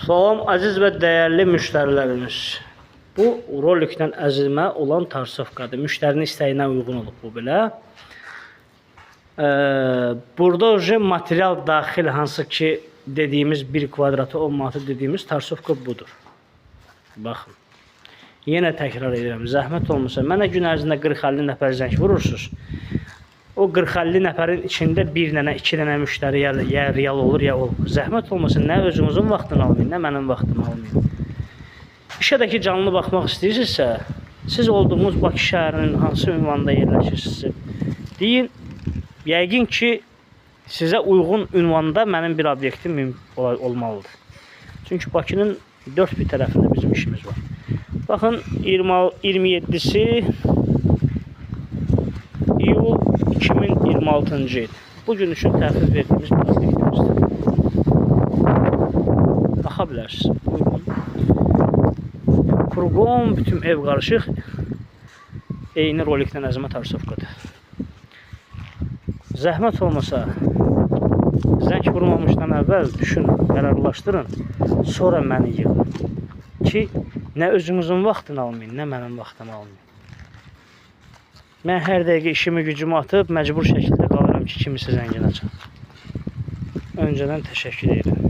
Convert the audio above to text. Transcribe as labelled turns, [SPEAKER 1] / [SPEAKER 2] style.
[SPEAKER 1] Salam əziz və dəyərli müştərilərimiz. Bu rolikdən əzilmə olan tarsovkadır. Müştərinin istəyinə uyğun olub bu belə. Burada uje material daxil hansı ki dediyimiz 1 kvadratı 10 manatı dediyimiz tarsovka budur. Baxın. Yenə təkrar edirəm. Zəhmət olmasa mənə gün ərzində 40-50 nəfər zəng vurursunuz. O 40-50 nəfərin içində bir dənə, iki dənə müştəri ya real olur, ya olmur. Zəhmət olmasa nə özünüzün vaxtını almayın, nə mənim vaxtımı almayın. İşə də ki canlı baxmaq istəyirsinizsə, siz olduğunuz Bakı şəhərinin hansı ünvanda yerləşirsinizsə, deyin, yəqin ki sizə uyğun ünvanda mənim bir obyektim olmalıdır. Çünki Bakının dörd bir tərəfində bizim işimiz var. Baxın 27-si iyul 2026-cı il. Bugün üçün təhvil verdiyimiz bir obyektimizdir. Baxa bilərsiniz. Buyurun. Kurqon, bütün ev qarışıq. Eyni rolikdən əzmə tarsovkadır. Zəhmət olmasa zəng vurmamışdan əvvəl düşünün, qərarlaşdırın, sonra məni yığın ki, nə özünüzün vaxtını almayın, nə mənim vaxtımı almayın. Mən hər dəqiqə işimi gücümü atıb məcbur şəkildə qalıram ki, kimisə zəngin açam. Öncədən təşəkkür edirəm.